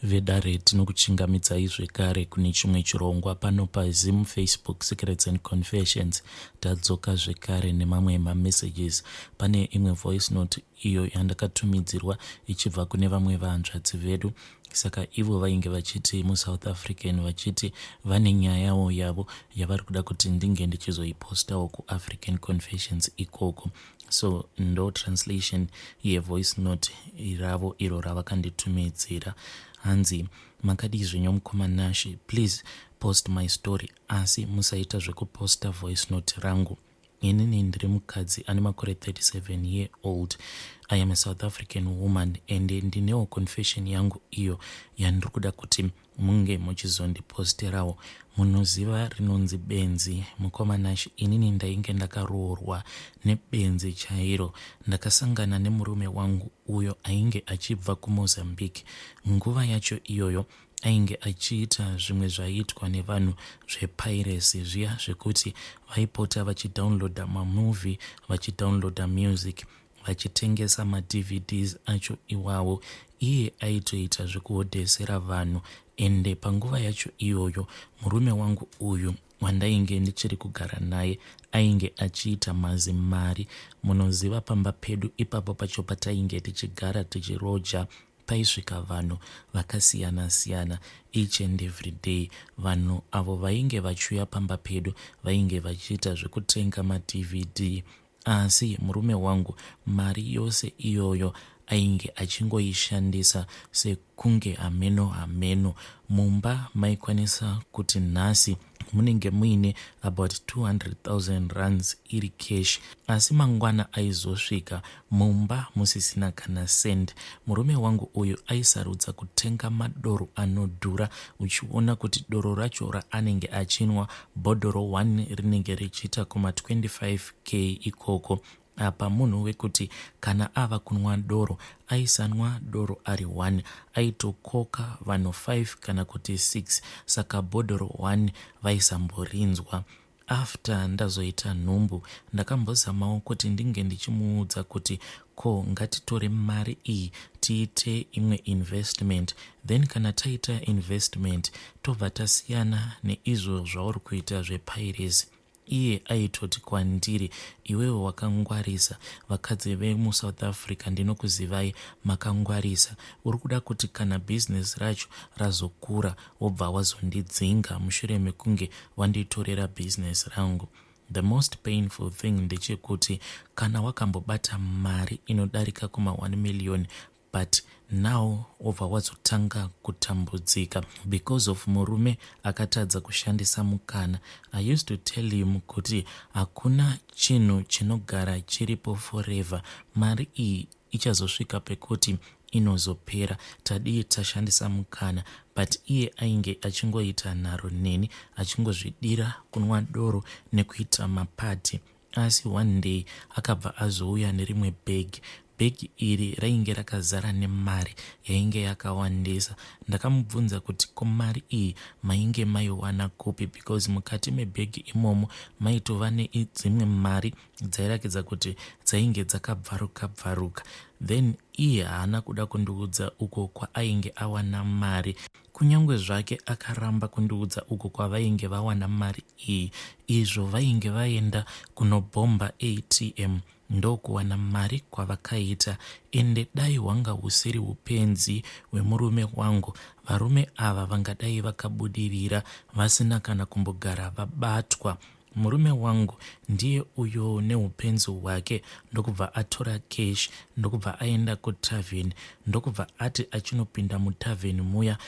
Vedare tinokuchingamidzai zvekare kune chimwe chirongwa pano paZim Facebook Secrets and Confessions. Tadzoka zvekare nemamwe mamessages. Pane imwe voice note iyo yandakatumidzirwa ichibva kune vamwe vahanzvadzi vedu. Saka ivo vainge vachiti muSouth African vachiti vane nyayawo yavo yavari kuda kuti ndinge ndichizoipostawo kuAfrican Confessions ikoko. So ndo translation yevoice note ravo iro ravakanditumidzira. Hanzi makadii zvenyu mukoma Nashy, please post my story, asi musaita zvekuposta voice note rangu. Inini ndiri mukadzi ane makore 37 year old. I am a South African woman and ndinewo confession yangu iyo yandiri kuda kuti munge muchizondiposterawo. Munoziva rinonzi benzi mukoma Nash, inini ndainge ndakaroorwa nebenzi chairo. Ndakasangana nemurume wangu uyo ainge achibva kuMozambique. Nguva yacho iyoyo ainge achiita zvimwe zvaiitwa nevanhu zvepiracy zviya zvekuti vaipota vachidownloada mamovie, vachidownloada music, vachitengesa maDVDs acho iwawo. Iye aitoita zvekuhodhesera vanhu ende panguva yacho iyoyo murume wangu uyu wandainge ndichiri kugara naye ainge achiita mazimari. Munoziva pamba pedu ipapo pacho patainge tichigara tichiroja paisvika vanhu vakasiyana siyana each and every day. Vanhu avo vainge vachiuya pamba pedu vainge vachiita zvekutenga maDVD, asi murume wangu mari yose iyoyo ainge achingoishandisa sekunge hameno hameno. Mumba maikwanisa kuti nhasi munenge muine about 200,000 rands iri cash, asi mangwana aizosvika mumba musisina kana cent. Murume wangu uyu aisarudza kutenga madoro anodhura, uchiona kuti doro racho raanenge achinwa bhodhoro 1 rinenge richiita kuma 25k ikoko. Apa munhu wekuti kana ava kunwa doro aisanwa doro ari 1, aitokoka vanhu 5 kana kuti 6, saka bhodhoro 1 vaisamborinzwa. After ndazoita nhumbu ndakambozamawo kuti ndinge ndichimuudza kuti ko ngatitore mari iyi tiite imwe investment, then kana taita investment tobva tasiyana neizvo zvauri kuita zvepiracy. Iye aitoti kwandiri, iwewe wakangwarisa, vakadzi vemuSouth Africa ndinokuzivai makangwarisa, uri kuda kuti kana bhizinesi racho razokura wobva wazondidzinga mushure mekunge wanditorera bhizinesi rangu. The most painful thing ndechekuti kana wakambobata mari inodarika kuma 1 million but now wobva wazotanga kutambudzika because of murume akatadza kushandisa mukana. I used to tell him kuti hakuna chinhu chinogara chiripo forever, mari iyi ichazosvika pekuti inozopera, tadii tashandisa mukana. But iye ainge achingoita nharo neni, achingozvidira kunwa doro nekuita mapati. Asi one day akabva azouya nerimwe bhegi. Bhegi iri rainge rakazara nemari yainge yakawandisa. Ndakamubvunza kuti ko mari iyi mainge maiwana kupi, because mukati mebhegi imomo maitova nedzimwe mari dzairakidza kuti dzainge dzakabvaruka bvaruka. Then iye haana kuda kundiudza uko kwaainge awana mari. Kunyange zvake akaramba kundiudza uko kwavainge vawana mari iyi, izvo vainge vaenda kunobhomba ATM ndokuwana mari kwavakaita. Ende dai hwanga husiri upenzi hwemurume wangu, varume ava vangadai vakabudirira vasina kana kumbogara vabatwa. Murume wangu ndiye uyo neupenzi hwake ndokubva atora cash, ndokubva aenda kutavheni, ndokubva ati achinopinda mutavheni muya,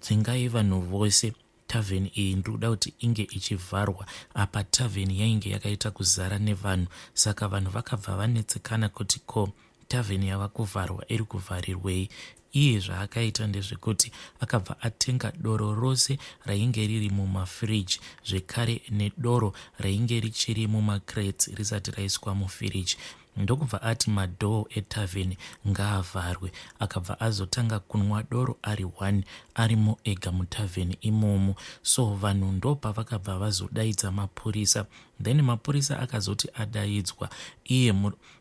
dzingai vanhu vose, tavheni iyi ndiri kuda kuti inge ichivharwa. Apa tavheni yainge yakaita kuzara nevanhu, saka vanhu vakabva vanetsekana kuti ko tavheni yava kuvharwa iri kuvharirwei. Iye zvaakaita ndezvekuti akabva atenga doro rose rainge riri mumafiriji, zvekare nedoro rainge richiri mumacrates risati raiswa mufiriji. Ndokubva ati madoor etavheni ngaavharwe. Akabva azotanga kunwa doro ari one arimo ega mutavheni imomo. So vanhu ndopavakabva vazodaidza mapurisa. Then mapurisa akazoti adaidzwa iye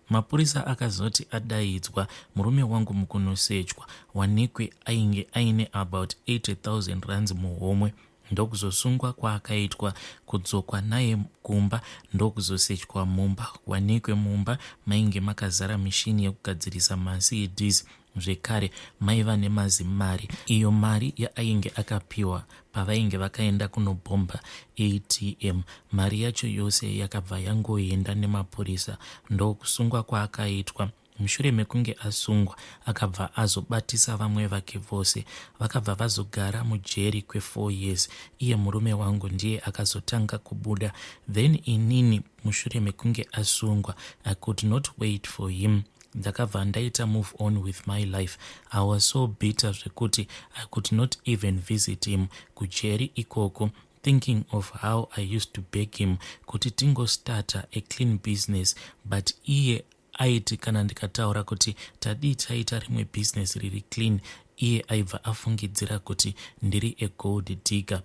mapurisa akazoti adaidzwa murume wangu mukunosechwa wanikwe ainge aine about 80,000 rands muhomwe. Ndokuzosungwa kwaakaitwa, kudzokwa naye kumba ndokuzosechwa mumba, wanikwe mumba mainge makazara mishini yekugadzirisa maCDs, zvekare maiva nemazimari, iyo mari yaainge akapiwa pavainge vakaenda kunobhomba ATM. Mari yacho yose yakabva yangoenda nemapurisa. Ndokusungwa kwaakaitwa. Mushure mekunge asungwa akabva azobatisa vamwe vake vose. Vakabva vazogara mujeri kwe4 years. Iye murume wangu ndiye akazotanga kubuda. Then inini mushure mekunge asungwa, I could not wait for him, ndakabva ndaita move on with my life. I was so bitter zvekuti I could not even visit him kujeri ikoko, thinking of how I used to beg him kuti tingostarta a clean business, but iye aiti kana ndikataura kuti tadii taita rimwe business riri clean, iye aibva afungidzira kuti ndiri a gold digger.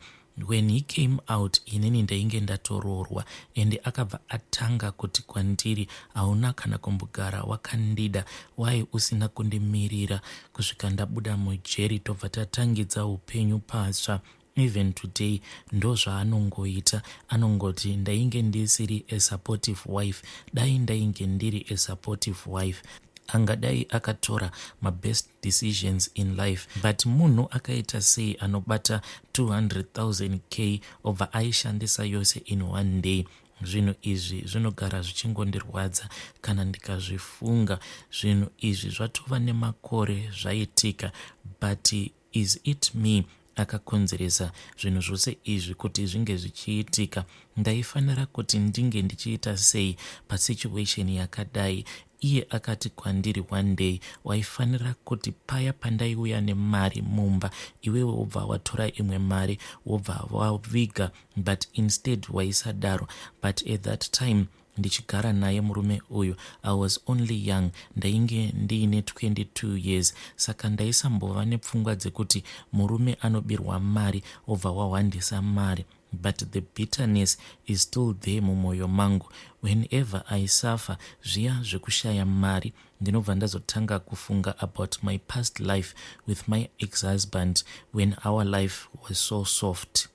When he came out, inini ndainge ndatoroorwa, ende akabva atanga kuti kwandiri, "Hauna kana kumbogara wakandida. Wai usina kundimirira kusvika ndabuda mujeri, tobva tatangidza upenyu patsva?" Even today ndo zvaanongoita. Anongoti ndainge ndisiri a supportive wife. Dai ndainge ndiri a supportive wife, angadai akatora mabest decisions in life. But munhu akaita sei anobata 200 000 k obva aishandisa yose in one day? Zvinhu izvi zvinogara zvichingondirwadza kana ndikazvifunga. Zvinhu izvi zvatova nemakore zvaitika, but is it me akakonzeresa zvinhu zvose izvi kuti zvinge zvichiitika? Ndaifanira kuti ndinge ndichiita sei pasituation yakadai? Iye akati kwandiri one day, "Waifanira kuti paya pandaiuya nemari mumba, iwewe wobva watora imwe mari wobva waviga, but instead waisadaro." But at that time ndichigara naye murume uyu, I was only young, ndainge ndiine 22 years, saka ndaisambova nepfungwa dzekuti murume anobirwa mari obva wahwandisa mari. But the bitterness is still there mumwoyo mangu. Whenever I suffer zviya zvekushaya mari, ndinobva ndazotanga kufunga about my past life with my ex-husband when our life was so soft.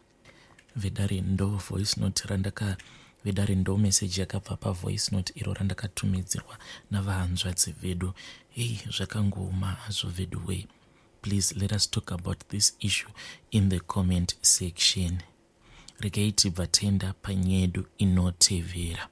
Vedare, ndo voice note randaka, vedare, ndo meseji yakabva pavoice note iro randakatumidzirwa navahanzvadzi vedu. Hei, zvakangooma hazvo vedu wei. Please let us talk about this issue in the comment section. Regai tibva taenda panyedu inotevera.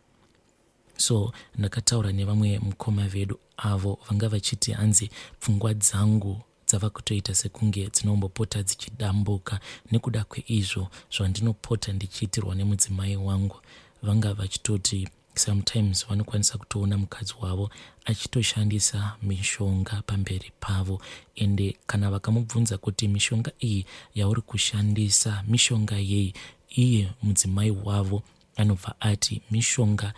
So ndakataura nevamwe mukoma vedu avo vanga vachiti hanzi pfungwa dzangu dzava kutoita sekunge dzinombopota dzichidambuka nekuda kweizvo zvandinopota ndichiitirwa nemudzimai wangu. Vanga vachitoti sometimes vanokwanisa kutoona mukadzi wavo achitoshandisa mishonga pamberi pavo, ende kana vakamubvunza kuti mishonga iyi yauri kushandisa mishonga yei, iye mudzimai wavo anobva ati mishonga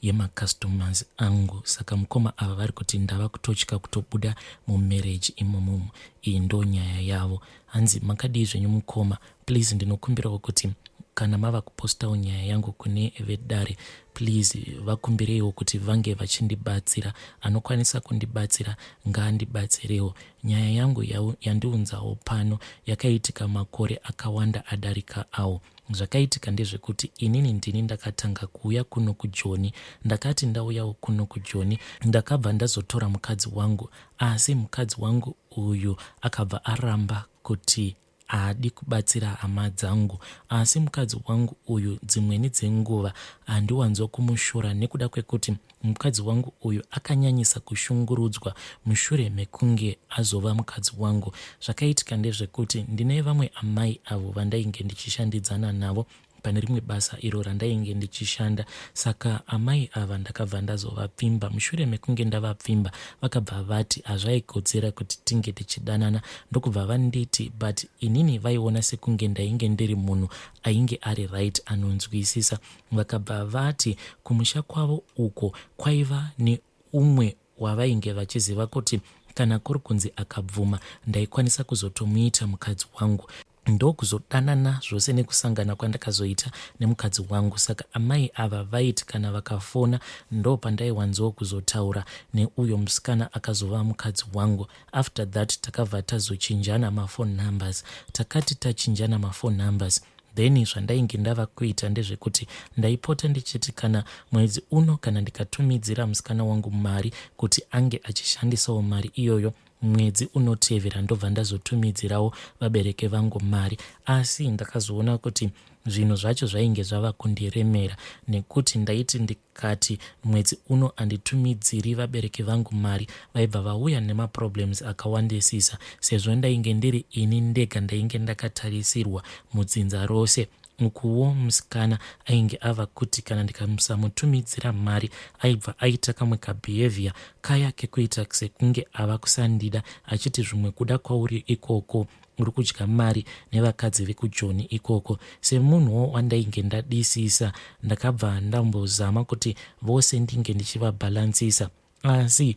yemacustomers angu. Saka mukoma ava vari kuti ndava kutotya kutobuda mumarriage imomomo. Iyi ndo nyaya yavo. Hanzi, "Makadii zvenyu mukoma? Please ndinokumbirawo kuti kana mava kupostawo nyaya yangu kune vedare, please vakumbireiwo kuti vange vachindibatsira. Anokwanisa kundibatsira ngaandibatsirewo. Nyaya yangu yandiunzawo pano yakaitika makore akawanda adarika awo. Zvakaitika ndezvekuti inini ndini ndakatanga kuuya kuno kuJoni. Ndakati ndauyawo kuno kuJoni, ndakabva ndazotora mukadzi wangu, asi mukadzi wangu uyu akabva aramba kuti haadi kubatsira hama dzangu. Asi mukadzi wangu uyu dzimweni dzenguva handiwanzokumushora nekuda kwekuti mukadzi wangu uyu akanyanyisa kushungurudzwa mushure mekunge azova mukadzi wangu. Zvakaitika ndezvekuti ndine vamwe amai avo vandainge ndichishandidzana navo pane rimwe basa iro randainge ndichishanda. Saka amai ava ndakabva ndazovapfimba. Mushure mekunge ndavapfimba, vakabva vati hazvaikodzera kuti tinge tichidanana, ndokubva vanditi, but inini vaiona sekunge ndainge ndiri munhu ainge ari right, anonzwisisa. Vakabva vati kumusha kwavo uko kwaiva ne umwe wavainge vachiziva kuti kana kuri kunzi akabvuma ndaikwanisa kuzotomuita mukadzi wangu. Ndokuzodanana zvose nekusangana kwandakazoita nemukadzi wangu. Saka amai ava vaiti kana vakafona ndopandaiwanzowo kuzotaura neuyo musikana akazova mukadzi wangu. After that takabva tazochinjana maphone numbers. Takati tachinjana maphone numbers then zvandainge ndava kuita ndezvekuti ndaipota ndichiti kana mwedzi uno kana ndikatumidzira musikana wangu mari kuti ange achishandisawo mari iyoyo, mwedzi unotevera ndobva ndazotumidzirawo vabereki vangu mari. Asi ndakazoona kuti zvinhu zvacho zvainge zvava kundiremera nekuti ndaiti ndikati mwedzi uno handitumidziri vabereki vangu mari, vaibva vauya nemaproblems akawandisisa sezvo ndainge ndiri ini ndega ndainge ndakatarisirwa mudzinza rose. Ukuwo musikana ainge ava kuti kana ndikamusamutumidzira mari aibva aita kamwe kabehavior kaya kekuita sekunge ava kusandida, achiti zvimwe kuda kwauri ikoko uri kudya mari nevakadzi vekujoni ikoko. Semunhuwo wandainge ndadisisa, ndakabva ndambozama kuti vose ndinge ndichivabhalansisa, asi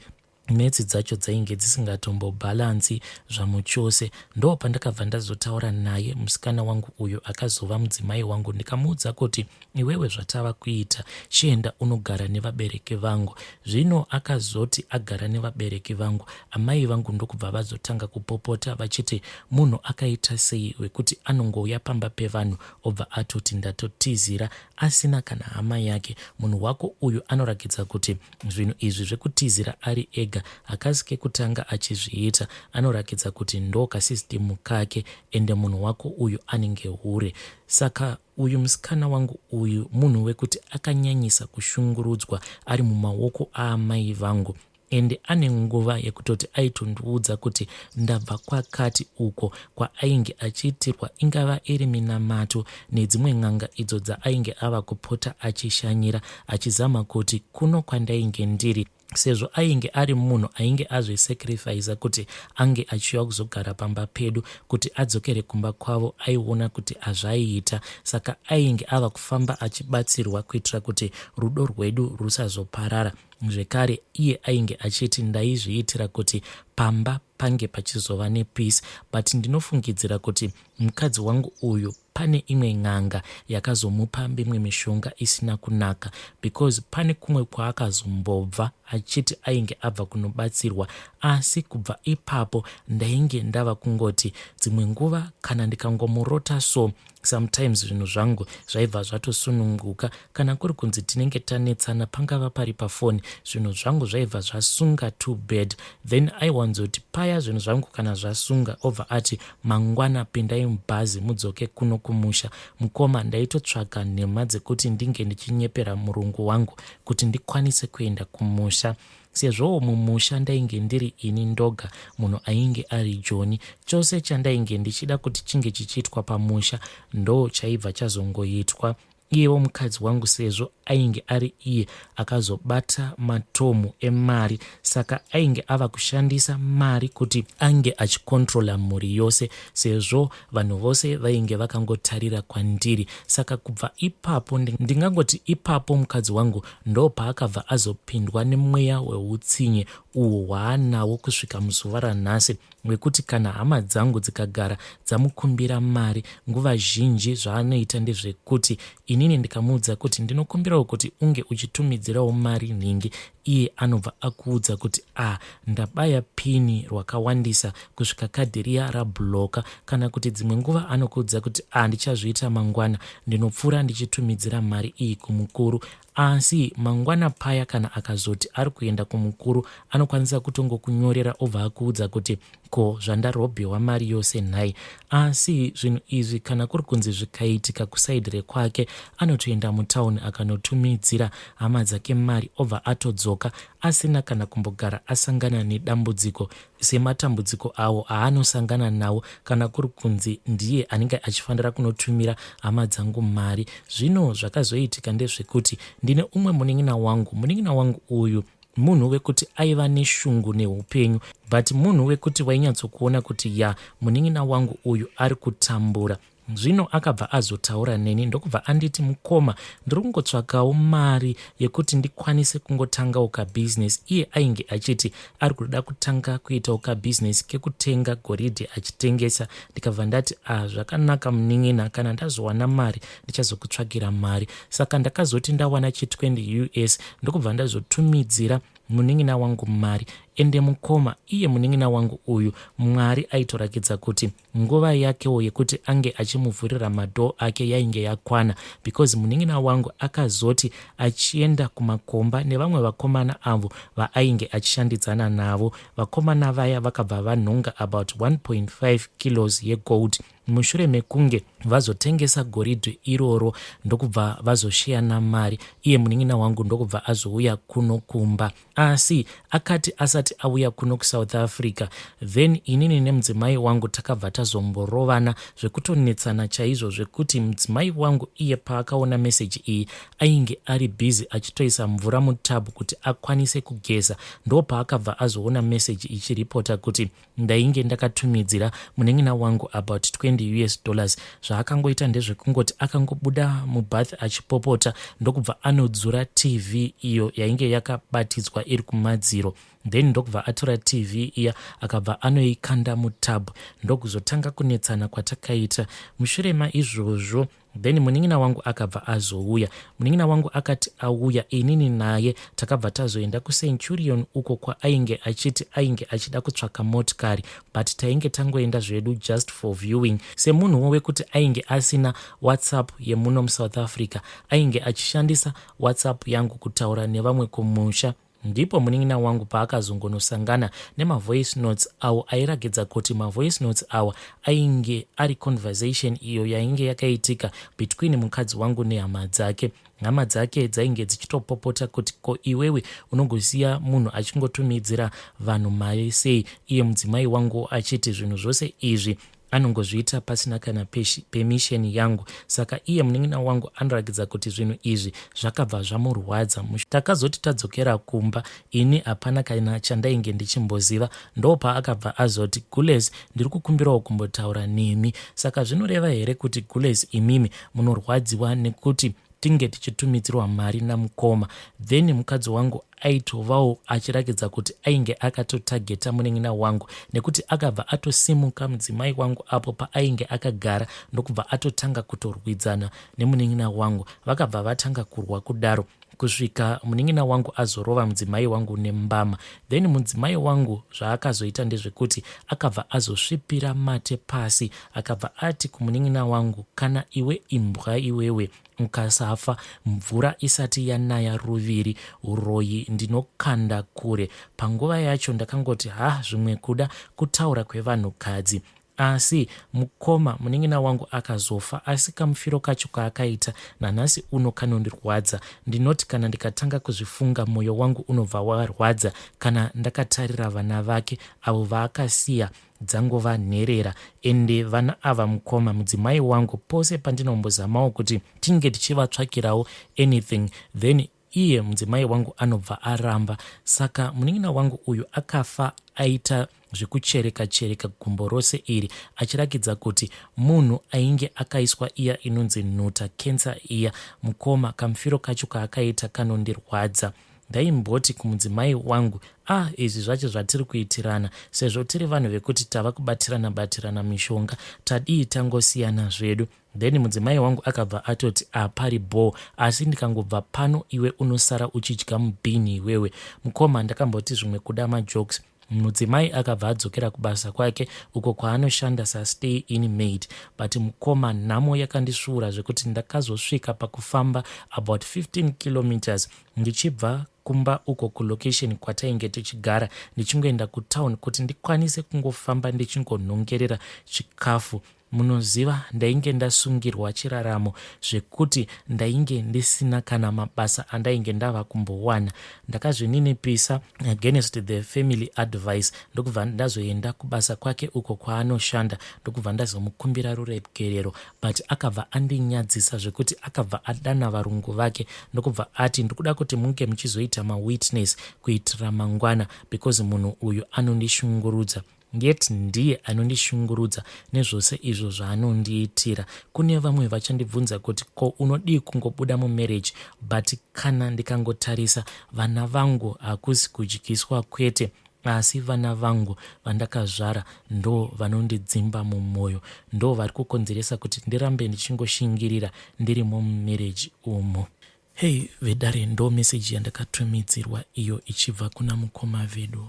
maths dzacho dzainge dzisingatombobhalansi zvamuchose. Ndo pandakabva ndazotaura naye musikana wangu uyo akazova mudzimai wangu, ndikamuudza kuti iwewe zvatava kuita, chienda unogara nevabereki vangu. Zvino akazoti agara nevabereki vangu, amai vangu ndokubva vazotanga kupopota vachiti munhu akaita sei wekuti anongouya pamba pevanhu obva atoti ndatotizira asina kana hama yake. Munhu wako uyu anorakidza kuti zvinhu izvi zvekutizira ari ega hakasi kekutanga achizviita, anorakidza kuti ndo kasystem kake, ende munhu wako uyu anenge hure. Saka uyu musikana wangu uyu munhu wekuti akanyanyisa kushungurudzwa ari mumaoko aamai vangu, ende ane nguva yekutoti aitondiudza kuti ndabva kwakati uko kwaainge achiitirwa ingava iri minamato nedzimwe n'anga idzo dzaainge ava kupota achishanyira, achizama kuti kuno kwandainge ndiri, sezvo ainge ari munhu ainge azvisacrifica kuti ange achiuya kuzogara pamba pedu, kuti adzokere kumba kwavo aiona kuti hazvaiita. Saka ainge ava kufamba achibatsirwa kuitira kuti rudo rwedu rusazoparara. Zvekare iye ainge achiti ndaizviitira kuti pamba pange pachizova nepeace, but ndinofungidzira kuti mukadzi wangu uyu pane imwe n'anga yakazomupa mimwe mishonga isina kunaka, because pane kumwe kwaakazombobva achiti ainge abva kunobatsirwa. Asi kubva ipapo ndainge ndava kungoti dzimwe nguva kana ndikangomurota so, sometimes zvinhu zvangu zvaibva zvatosununguka. Kana kuri kunzi tinenge tanetsana, pangava pari pafoni, zvinhu zvangu zvaibva zvasunga too bad. Then aiwanzoti paya zvinhu zvangu kana zvasunga, obva ati mangwana pindai mubhazi mudzoke kuno kumusha. Mukoma, ndaitotsvaga nhema dzekuti ndinge ndichinyepera murungu wangu kuti ndikwanise kuenda kumusha, sezvowo mumusha ndainge ndiri ini ndoga munhu ainge ari joni. Chose chandainge ndichida kuti chinge chichiitwa pamusha ndo chaibva chazongoitwa. Iyewo mukadzi wangu, sezvo ainge ari iye akazobata matomu emari, saka ainge ava kushandisa mari kuti ange achikontrola mhuri yose, sezvo vanhu vose vainge vakangotarira kwandiri. Saka kubva ipapo, ndingangoti ipapo mukadzi wangu ndo paakabva azopindwa nemweya weutsinye uhwo hwaanawo kusvika muzuva ranhasi, wekuti kana hama dzangu dzikagara dzamukumbira mari, nguva zhinji zvaanoita ndezvekuti inini ndikamuudza kuti ndinokumbirawo kuti unge uchitumidzirawo mari nhingi, iye anobva akuudza kuti a ndabaya pini rwakawandisa kusvika kadhi riya rabloka, kana kuti dzimwe nguva anokuudza kuti a ndichazviita mangwana, ndinopfuura ndichitumidzira mari iyi kumukuru. Asi mangwana paya kana akazoti ari kuenda kumukuru, anokwanisa kutongokunyorera obva akuudza kuti ko zvandarobhewa mari yose nhai? Asi zvinhu izvi kana kuri kunzi zvikaitika kuside rekwake, anotoenda mutauni akanotumidzira hama dzake mari, obva atodzoka asina kana kumbogara asangana nedambudziko sematambudziko awo aanosangana nawo kana kuri kunzi ndiye anenge achifanira kunotumira hama dzangu mari. Zvino zvakazoitika ndezvekuti ndine umwe munin'ina wangu. Munin'ina wangu uyu munhu wekuti aiva neshungu neupenyu, but munhu wekuti wainyatsokuona kuti ya, munin'ina wangu uyu ari kutambura. Zvino akabva azotaura neni ndokubva anditi, mukoma, ndiri kungotsvakawo mari yekuti ndikwanise kungotangawo kabhizinesi. Iye ainge achiti ari kuda kutanga kuitawo kabhizinesi kekutenga goridhe achitengesa. Ndikabva ndati, ah, zvakanaka munin'ina, kana ndazowana mari ndichazokutsvagira mari. Saka ndakazoti ndawana chi20 US ndokubva ndazotumidzira munin'ina wangu mari. Ende mukoma, iye munin'ina wangu uyu, Mwari aitorakidza kuti nguva yakewo yekuti ange achimuvhurira madhoo ake yainge yakwana, because munin'ina wangu akazoti achienda kumakomba nevamwe vakomana avo vaainge achishandidzana navo, vakomana vaya vakabva vanhonga about 1.5 kilos yegold. Mushure mekunge vazotengesa goridhe iroro, ndokubva vazoshiyana mari, iye munin'ina wangu ndokubva azouya kuno kumba. Asi akati asati auya kuno kuSouth Africa, then inini nemudzimai wangu takabva tazomborovana zvekutonetsana chaizvo, zvekuti mudzimai wangu iye paakaona meseji iyi ainge ari busy achitoisa mvura mutub kuti akwanise kugeza. Ndo paakabva azoona meseji ichiripota kuti ndainge ndakatumidzira munin'ina wangu about 20 US dollars. Zvaakangoita ndezvekungoti akangobuda mubath achipopota, ndokubva anodzura TV iyo yainge yakabatidzwa iri kumadziro. Then ndokubva atora TV iya, akabva anoikanda mutub, ndokuzotanga kunetsana kwatakaita. Mushure maizvozvo, then munin'ina wangu akabva azouya. Munin'ina wangu akati auya, inini naye takabva tazoenda kuCenturion, uko kwaainge achiti ainge achida kutsvaka motikari, but tainge tangoenda zvedu just for viewing. Semunhuwo wekuti ainge asina WhatsApp yemuno muSouth Africa, ainge achishandisa WhatsApp yangu kutaura nevamwe kumusha. Ndipo munin'ina wangu paakazongonosangana nemavoice notes awo airakidza kuti mavoice notes awa ainge ari conversation iyo yainge yakaitika between mukadzi wangu nehama dzake. Hama dzake dzainge dzichitopopota kuti, ko iwewe unongosiya munhu achingotumidzira vanhu mari sei? Iye mudzimai wangu achiti zvinhu zvose izvi anongozviita pasina kana permission yangu. Saka iye munin'ina wangu anoratidza kuti zvinhu izvi zvakabva zvamurwadza. Takazoti tadzokera kumba, ini hapana kana chandainge ndichimboziva. Ndopaakabva azoti, "Gules, ndiri kukumbirawo kumbotaura nemi." Saka zvinoreva here kuti, gules, imimi munorwadziwa nekuti tinge tichitumidzirwa mari namukoma? Then mukadzi wangu aitovawo achirakidza kuti ainge akatotageta munin'ina wangu, nekuti akabva atosimuka mudzimai wangu apo paainge akagara, ndokubva atotanga kutorwidzana nemunin'ina wangu. Vakabva vatanga kurwa kudaro kusvika munin'ina wangu azorova mudzimai wangu nembama. Then mudzimai wangu zvaakazoita ndezvekuti akabva azosvipira mate pasi, akabva ati kumunin'ina wangu, "Kana iwe imbwa iwewe ukasafa mvura isati yanaya ruviri, uroyi ndinokanda kure." Panguva yacho ndakangoti, ha, zvimwe kuda kutaura kwevanhukadzi. Asi mukoma, munin'ina wangu akazofa, asi kamufiro kacho kaakaita nanhasi uno kanondirwadza. Ndinoti kana ndikatanga kuzvifunga, mwoyo wangu unobva warwadza kana ndakatarira vana vake avo vaakasiya dzangova nherera. Ende vana ava, mukoma, mudzimai wangu pose pandinombozamawo kuti tinge tichivatsvakirawo anything, then iye mudzimai wangu anobva aramba. Saka munin'ina wangu uyu akafa aita zvekuchereka chereka gumbo rose iri, achirakidza kuti munhu ainge akaiswa iya inonzi nhuta, kensa iya. Mukoma, kamufiro kacho kaakaita kanondirwadza. Ndaimboti kumudzimai wangu, ah, izvi zvacho zvatiri kuitirana, sezvo tiri vanhu vekuti tava kubatirana batirana mishonga, tadii tangosiyana zvedu? Then mudzimai wangu akabva atoti, apari bho, asi ndikangobva pano iwe unosara uchidya mubhini iwewe. Mukoma, ndakamboti zvimwe kuda majokes. Mudzimai akabva adzokera kubasa kwake uko kwaanoshanda sastay in maid. But mukoma, nhamo yakandisvuura zvekuti ndakazosvika pakufamba about 15 kilometers ndichibva kumba uko kulocation kwatainge tichigara, ndichingoenda kutown kuti ndikwanise kungofamba ndichingonhongerera chikafu. Munoziva, ndainge ndasungirwa chiraramo zvekuti ndainge ndisina kana mabasa andainge ndava kumbowana. Ndakazvininipisa against the family advice, ndokubva ndazoenda kubasa kwake uko kwaanoshanda, ndokubva ndazomukumbira ruregerero. But akabva andinyadzisa zvekuti akabva adana varungu vake, ndokubva ati, "Ndikuda kuti munge muchizoita mawitness kuitira mangwana, because munhu uyu anondishungurudza." Yet ndiye anondishungurudza nezvose izvo zvaanondiitira. Kune vamwe vachandibvunza kuti ko unodii kungobuda mumarriage but kana ndikangotarisa vana vangu hakusi kudyiswa kwete asi vana vangu vandakazvara ndo vanondidzimba mumwoyo ndo vari kukonzeresa kuti ndirambe ndichingoshingirira ndirimo mumarriage umu. Hey vedare ndo message yandakatumidzirwa iyo ichibva kuna mukoma vedu.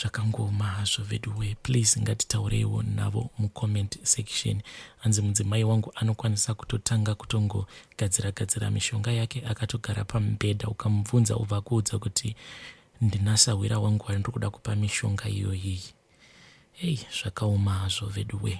Zvakangooma hazvo veduwee please ngatitaureiwo navo mucomment section. Hanzi mudzimai wangu anokwanisa kutotanga kutongogadzira gadzira mishonga yake akatogara pamubhedha ukamubvunza obva akuudza kuti ndina sahwira wangu wandiri kuda kupa mishonga iyoyiyi. Hey zvakaoma hazvo veduwee.